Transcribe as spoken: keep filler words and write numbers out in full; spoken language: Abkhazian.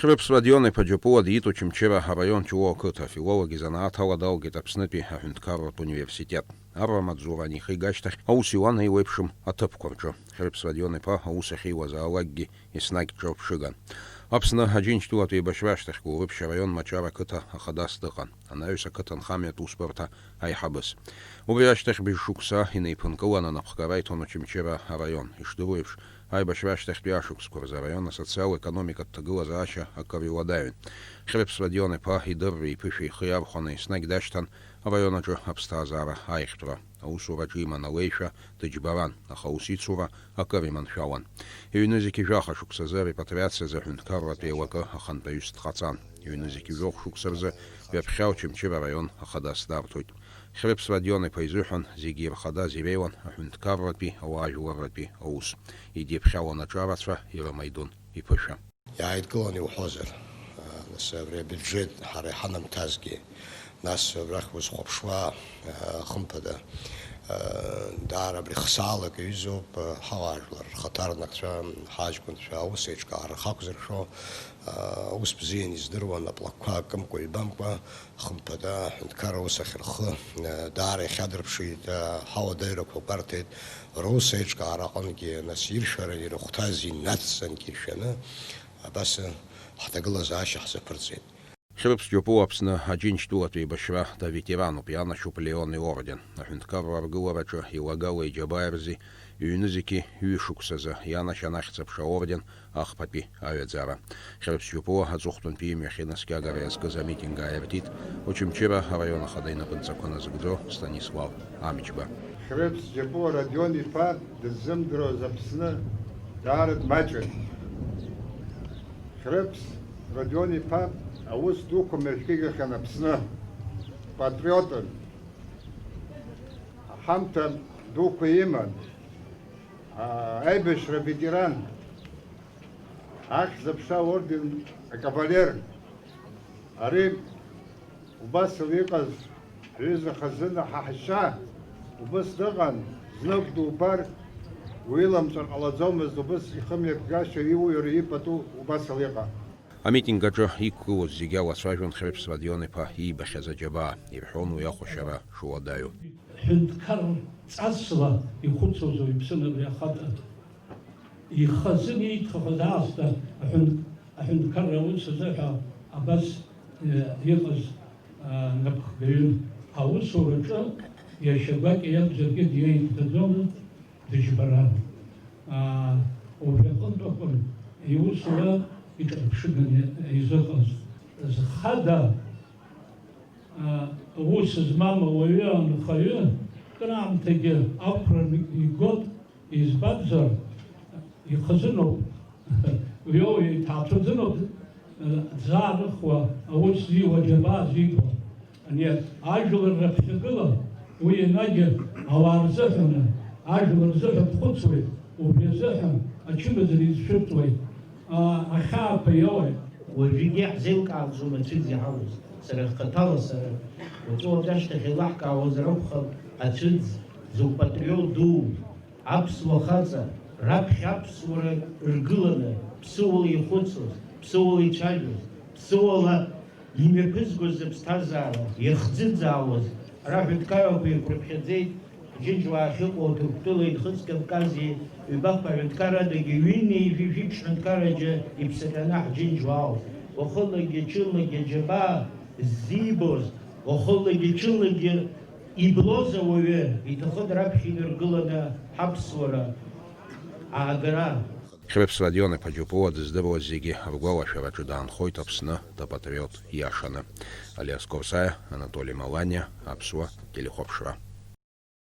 Хьрыԥс Родион-иԥа Џьопуа диит Очамчыра араион Ҷлоу ақыҭа, афилолог изанааҭ ала далгеит Аԥснытәи аҳәынҭқарратә университет. Арра амаҵзура анихига ашьҭахь аус иуан еиуеиԥшым аҭыԥқәа рҿы. Хьрыԥс Родион-иԥа аус ахьиуазаалакгьы еснагь ҿырԥшыган. Аԥсны Аџьынџьтәылатә еибашьра ашьҭахь Гәылрыԥшь араион Маҷара ақыҭа ахадас дыҟан. Анаҩс ақыҭа анхамҩатә усбарҭа аиҳабыс. Убри ашьҭахь быжь шықәса инеиԥынкылан анапхгара иҭон Очамчыра араион. Ишдыру еиԥш, аибашьра ашьҭахьтәи ашықәсқәа рзы араион асоциал-економикатә ҭагылазаашьа акыр иуадаҩын. Хьрыԥс Родион-иԥа идырреи иԥышәеи ихы иархәаны еснагь дашьҭан араион аҿы аԥсҭазаара аиӷьтәра. Аусураҿы иман алеишәа дыџьбаран, аха аус ицура акыр иманшәалан. Иҩны зегьы жәаха шықәсазы арепатриациазы аҳәынҭқарратә еилакы ахантәаҩыс дҟаҵан. Иҩны зегьы жәохә шықәса рзы ҩаԥхьа Очамчыра араион ахадас дарҭоит. Хьрыԥс Родион-иԥа изыҳәан зегьы ирхадаз иреиуан аҳәынҭқарратәи ауаажәларратәи аус. Идиԥхьалон аҿарацәа, ирымаидун иԥышәа. Иааидкыланы иуҳәозар, нас абри абиуџьет ҳара иҳанамҭазгьы, нас абрахь узхәаԥшуа, хымԥада, даара абри хсаалак аҩызоуп, ҳауаажәлар рхаҭарнакцәа, ҳаҷкәынцәа аус еиҿкаара рхы ақәзыршәо, аус бзианы издыруан, аплакқәа акымкәа-ҩбамкәа, хымԥада, аҳәынҭқарра аус ахь рхы, даара ихьадырԥшит, ҳауадаҩрақәа гәарҭеит, рус еиҿкаара аҟынгьы, нас иршәара ирыхәҭаз инацҵангьы иршәаны, абас ҳҭагылазаашьа ҳзаԥырҵеит. Хьрыԥс Џьопуа Аԥсны Аџьынџьтәылатә еибашьра доветерануп, ианашьоуп Леон иорден. Аҳәынҭқарра аргылараҿы илагала иџьабаа рзи ҩнызқьи ҩышықәсазы ианашьан Ахьӡ-аԥша аорден ахԥатәи аҩаӡара. Хьрыԥс Џьопуа аҵыхәтәантәи имҩахь инаскьагара иазкыз амитинг ааиртит Очамчыра араион ахада инапынҵақәа назыгӡо Станислав Амҷба. Хьрыԥс Џьопуа Родион-иԥа дыззымдыруаз Аԥсны даара дмаҷын. Хьрыԥс Родион-иԥа аус дуқәа мҩаԥигахьан Аԥсны. Патриотын. Аҳамҭа дуқәа иман. А, аибашьра ветеран, Ахьӡ-аԥша аорден акавалер. Ари убас ала иҟаз ҳҩыза хазына ҳаҳәшьа убыс дыҟан, знык дубар, уиламҵәар ҟалаӡомызт, убыс ихымҩаԥгашьа иуҩыр ипату убас ала иҟан. Амитинг аҿы иқәгылоз зегьы алацәажәон Хьрыԥс Родион-иԥа иибахьаз аџьабаа, ирҳәон уи ахәашьара шуадаҩу. Ҳәынҭқар ҵасла ихәыцуаз уаҩԥсын абри ахаҵа. Ихазын ииҭахыз аасҭа аҳәын-, аҳәынҭқарра аус азыҳәа абас, э, иҟаз, а, напхгаҩын. Аусураҿы иашьа гәакьа иакәзаргьы диеихьӡаӡомызт, дыжьбаран. Аа, убри аҟынтә акәын иусура иҿырԥшыганы изыҟаз. Зхада, аа, ус змам ауаҩы анхаҩы, кыраамҭагьы ақәра игот, избанзар, ихазыноуп, уи иҭаацәаӡыноуп, дзаарыхуа, аус зиуа, аџьабаа зиҭо. Ани ажәлар раԥхьагыла уи енагь ауаа рзыҳәаны, ажәлар рзыҳәа дхәыцуеит, убри азыҳәан ачымазара изшәырҵуеит, а, ахьаақәа иоуеит. Уажәыгьы иаҳзеилкааӡом ацәыӡ иҳауз, сара хаҭала сара. Уаҵәы-уаҵәы ашьҭахь еилаҳкаауазар акәхап, ацәыӡ зуп, патриот дуу. Аԥсуа хаҵа, раԥхьа аԥсуара ргыланы, ԥсыуала ихәыцуаз, ԥсыуала ицәажәоз, ԥсыуала имҩаԥызгоз зыԥсҭазаара иахӡыӡаауаз, ара аҳәынҭқаррақәа еиқәрыԥхьаӡеит, Џьынџьуаа ахьыҟоу Ҭырқәтәылеи Нхыҵ Кавкази ҩбахԥа аҳәынҭқаррадагьы ҩынҩажәи жәиԥшь ҳәынҭқарраҿы иԥсаҟьаны ҳџьынџьуаауп. Уахынлагьы-ҽынлагьы аџьабаа ззибоз, уахынлагьы-ҽынлагьы иблоз ауаҩы иҭахын раԥхьа инаргыланы ҳаԥсуара аагара. Хьрыԥс Родион-иԥа Џьопуа дыздыруаз зегьы ргәалашәараҿы даанхоит Аԥсны дапатриот иашаны. Алиас Корсаиа, Анатоли Маланиа, Аԥсуа телехәаԥшра.